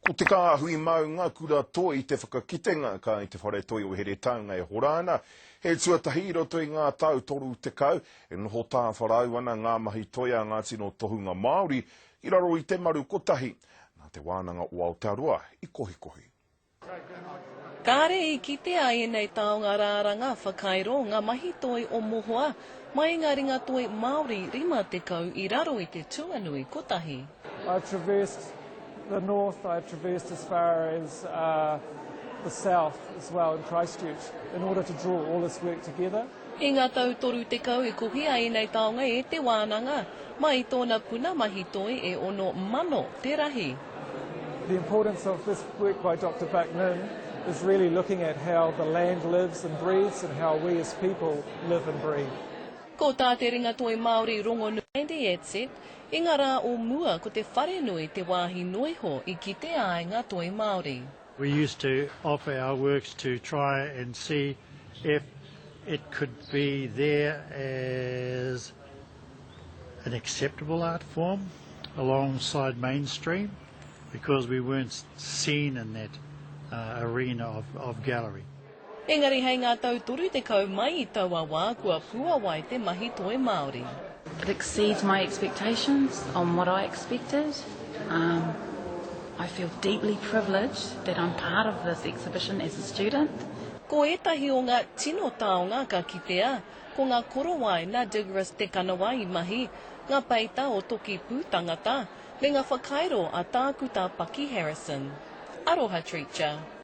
Ko Te Kāhui Maunga Kura Toi te whakakitenga kai te Whare Toi o Heretaunga e hora ana. He tuatahi i roto i ngā tau 30 e noho tāwharau ana ngā mahi toi a ngā tino tohunga Māori i raro i te maru kotahi nā Te Wānanga o Aotearoa i kohikohi. Kāre i kitea ēnei taonga rāranga whakairo ngā mahi toi o mohoa mai i ngā ringatoi Māori 50 i raro i te tuanui kotahi. I've traversed the north, I've traversed as far as the south as well in Christchurch in order to draw all this work together. I ngā tau 30 i kohia ēnei taonga e te wānanga, mai i tōna puna mahi toi e 6,000 te rahi. The importance of this work by Doctor Buck Nin is really looking at how the land lives and breathes and how we as people live and breathe. Ko tā te ringatoi Māori rongonui Andy Adsett, i ngā rā o mua ko te wharenui te wāhi noiho i kitea ai ngā toi Māori. We used to offer our works to try and see if it could be there as an acceptable art form alongside mainstream because we weren't seen in that uh, arena of, of gallery. Engari hei ngā tau 30 mai i taua wā kua puawai te mahi toi Māori. It exceeds my expectations on what I expected. Um, I feel deeply privileged that I'm part of this exhibition as a student. Ko ētahi o ngā tino taonga ka kitea, ko ngā korowai nā Diggeress Te Kanawa i mahi, ngā peita o Toki Pūtangata, me ngā whakairo a Tākuta Paki Harrison. Aroha Treacher.